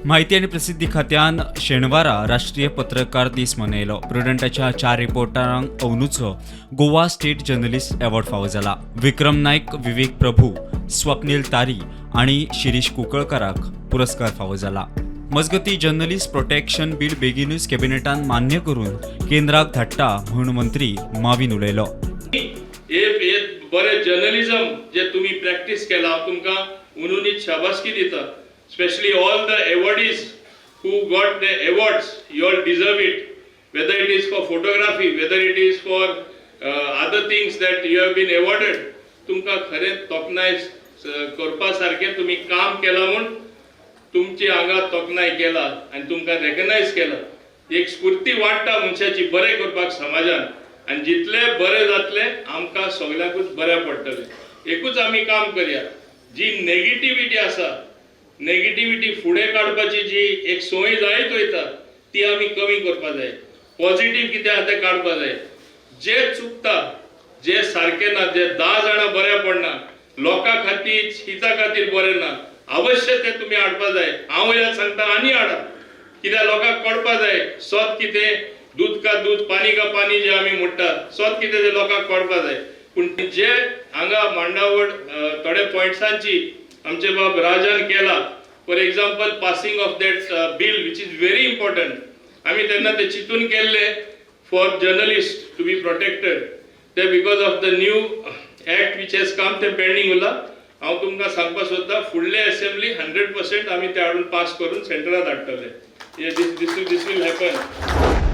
माहिती आनी प्रसिद्धी खात्यान शेनवारा राष्ट्रीय पत्रकार दीस मनयलो. प्रुडंटाच्या चार रिपोर्टरांक अंदूचो गोवा स्टेट जर्नलिस्ट अवॉर्ड फावो जाला. विक्रम नायक, विवेक प्रभू, स्वप्नील तारी आनी शिरीष कुंकळकाराक पुरस्कार फावो जाला. मजगती, जर्नलिस्ट प्रोटेक्शन बिल बेगीनूच कॅबिनेटान मान्य करून केंद्राक धाडटा म्हूण मंत्री माविन उलयलो. हे हे बरें जर्नलिझम जे तुमी प्रॅक्टीस केला, हांव तुमकां उनुनीत शाबासकी दिता, specially all the awardees who got the awards. You all deserve it, whether it is for photography, whether it is for other things that you have been awarded. तुमकां खरें तोखणाय करपा सारकें तुमी काम केलां म्हूण तुमची हांगा तोखणाय केला आनी तुमकां रेकग्नायज केला. एक स्फूर्ती वाडटा मनशाची बरें करपाक समाजान आनी जितले बरें जातले, आमकां सगल्यांकूच बऱ्या पडटलें. एकूच आमी काम करया, जी नेगेटिविटी आसा, नेगेटिविटी फुडें काडपाची जी एक संवय जायत वयता, ती आमी कमी करपा जाय. पॉझिटीव कितें आहा तें काडपा जाय. जे चुकता, जे सारकें ना, जे 10 जाणां बऱ्या पडना, लोकां खातीर, हिता खातीर बरें ना, अवश्य ते तुमी हाडपा जाय. हांव वयल्यान सांगता, आनी हाडा, कित्याक लोकांक कळपा जाय सत कितें. दूध का दूध, पानी का पानी जे आमी म्हणटात, सत कितें तें लोकांक कळपा जाय. पूण जे हांगा मांडावळ थोडे पॉयंट्सांची आमचे बाब राजान केला, for example, passing of that bill, which is very important. आमी तेन्ना ते चिंतून केल्ले for journalist to be protected. ते because of the new act which has come, ते पेंडींग उरला. हांव तुमकां सांगपाक सोदता, फुडले असेंब्ली 100% आमी ते हाडून पास करून सेंट्रलात धाडटले. This will happen.